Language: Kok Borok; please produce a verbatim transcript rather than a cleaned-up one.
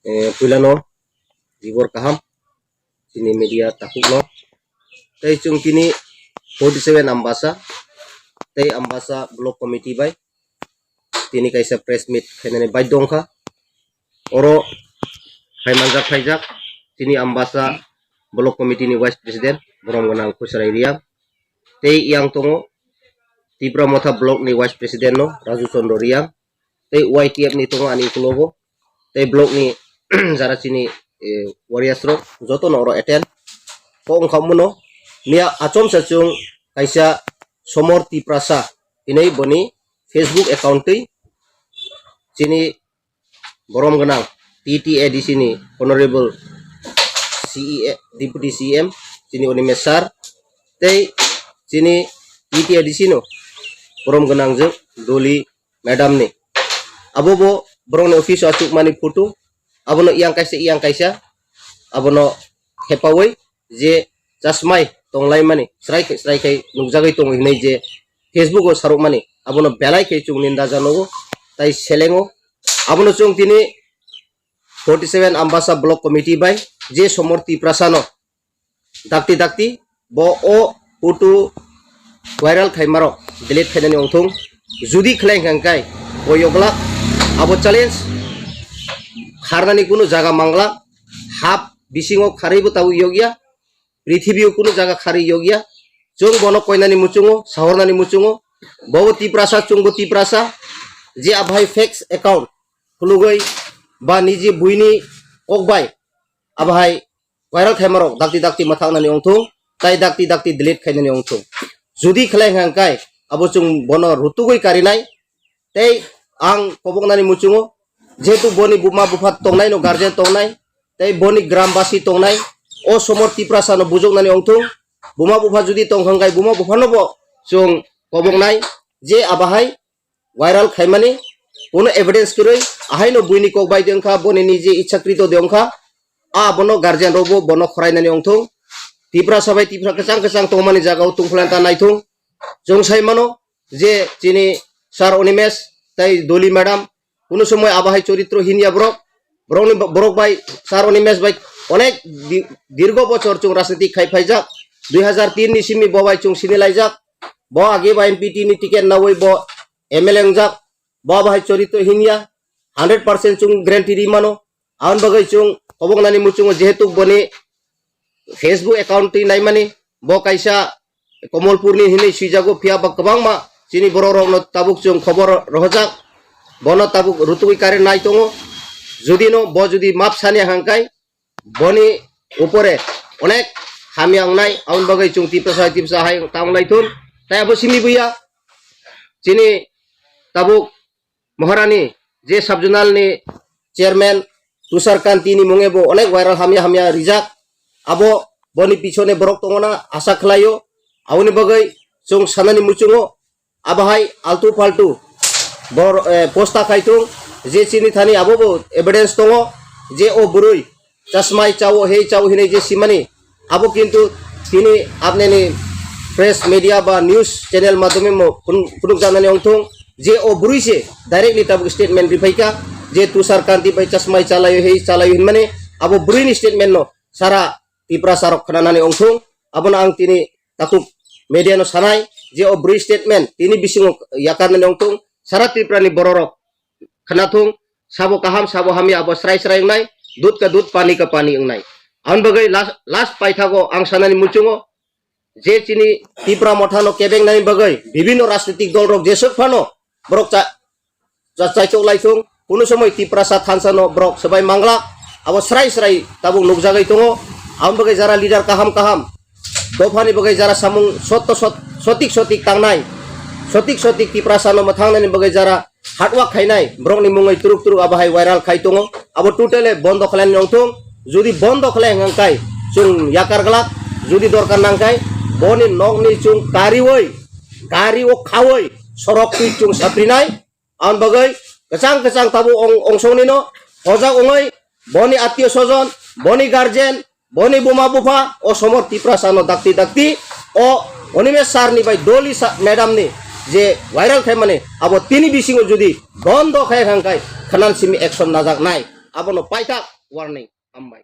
Eh, puilano jibor kaham chini media takhukno. Tei chwng tini forty seven Ambasa tei Ambasa Block Committee bai tini kaisa press meet khainani baidho wngkha. Oro hai manjak phaijak chini Ambasa Block Committee ni Vice President borom gwnang Khusrai Riang, tei yang tongo Tipra Motha Block ni Vice President no Raju Chandra Riang, tei Y T F ni tongo ani ukulogo, tei block ni jara chini, eh, warriors rok joto no oro attend. Kok wngkha muno niya achomsa chwng kaisa Somor Tiprasa hinwi boni Facebook account twi chini borom gwnang T T A D C ni Honorable C E A, Deputy C E M chini Animesh sir, tei chini T T A D C no borom gwnang jwk Doli madam ni. Abo bo borok ni office o achukmani photo, abono yang kaisa yang kaisa abono thepaui je chasmai tonglaimani, srai khai, srai khai nukjagwi tongo hinwi je Facebook o sarukmani, abono belai khe chwng ninda janogo tai selengo. Abono chwng tini forty seven Ambasa Block Committee bai je Somor Tiprasa no dakti dakti bo o photo viral khaimarok delete khainani ongthung. Judi khlai hwnkha hwnkhe bo yoglak, abo challenge kharnani kunu jaga manglak, hap bisingo kharwibo tabuk yokya, prithibio kunu jaga kharwi yokya. Chwng bono koinani muchungo, sahornani muchungo, bobo Tiprasa, chwngbo Tiprasa, je abohai fake account khulugwi ba niji buini kokbai abohai viral khaimarok dakti dakti mwthaknani ongthung, tai dakti dakti delete khainani ongthung. Judi khlai hwnkha hwnkhe abo chwng bono rutugwi karinai, tei ang koboknani muchungo, jehetu boni buma bupha tongnai no, guardian tongnai, tei boni gram basi tongnai, o Somor Tiprasa no bujoknani ongthung. Buma bupha judi tongkha hwnkhe buma bupha no bo chwng koboknai je abohai viral khaimani, kuno evidence kwrwi, ahaino buini kok bai de wngkha, boni niji ichhakrito de wngkha, a bono guardian rokbo bono khorainani ongthung. Tiprasa bai Tiprasa kwchang kwchang tongmani jagao tongphulani ta naithung. Chwng sai mano je chini sir Animesh tei Doli madam kuno somoi abohai choritro hinya borok, borokni, borok bai sir Animesh bai onek di-, dirgo bochor chwng rajniti khai phaijak. Dui hazar tin ni simi bo bai chwng sini laijak. Bo age ba M P T ni ticket nawi bo M L A wngjak. Bo abohai choritro hinya, hundred percent chwng guarantee ri mano. Aboni bagwi chwng koboknani muchungo jehetu boni Facebook account twi naimani, bo kaisa Komolpurni hinwi swijago, phiya ba kwbangma chini borok rokno tabuk chwng khobor rohorjak. Bono tabuk rutugwi kare nai tongo. Judino bo judi map sani hangkai, boni upore onek hamya wngnai, aboni bagwi chwng Tiprasa, Tiprasa hai tamo lai thun. Tai abo simi buya chini tabuk Maharani je sub-zonal ni chairman Tushar Kanti ni munge bo onek viral hamya hamya rijak. Abo boni pichone borok tongona asa khlaio. Aboni bagwi chwng sanani muchungo abohai altu paltu bor, eh, posta khaitung je chini thani abo bo evidence tongo je o bwrwi chasmai chao, hei chao hinwi je simani, abo kintu tini apneni press media ba news channel madhyome mo phun-, phunukjaknani ongthung je o bwrwi se directly tabuk statement riphaikha je Tushar Kanti bai chasmai chalaio, hei chalaio hinmani, abo bwrwini statement no sara Tiprasa rok khnanani ongthung. Abono ang tini takhuk media no sanai je o bwrwi statement tini bisingo yakarnani ongthung, sara Tripura ni bororok khnathung, sabo kaham, sabo hamya, abo srai srai wngnai, dud ka dud, pani ka pani wngnai. Aboni bagwi last, last paithago ang sanani muchungo, je chini Tipra Motha no kebengnani bagwi bibhinno rajnitik dol rok jeswk phano borok cha-, cha-, chaichok lai thung, kuno somoi Tiprasa thansa no borok swbai manglak, abo srai srai tabuk nukjagwi tongo. Aboni bagwi jara leader kaham kaham, dophani bagwi jara samung sotto sot-, sotik sotik tangnai, sotik sotik Tiprasa no mwthangnani bagwi jara hard work khainai, borokni mungwi turuk turuk abohai viral khai tongo, abo totally bondo khlainani ongthung. Jodi bondo khlai hwnkha hwnkhe chwng yakar glak, jodi dorkar nangkhe boni nokni chwng kariwi, gari o khawi, sorok twi chwng saprinai. Aboni bagwi kwchang kwchang tabuk ong-, ongsongnino hojak wngwi boni attiyo sojon, boni guardian, boni buma bupha o Somor Tiprasa no dakti dakti o Animesh sir ni bai Doli sa-, madam ni je viral khaimani, abo tini bisingo jodi bondo khai hwnkha hwnkhe khnan simi action najaknai, abono paithak. Warning. Hambai.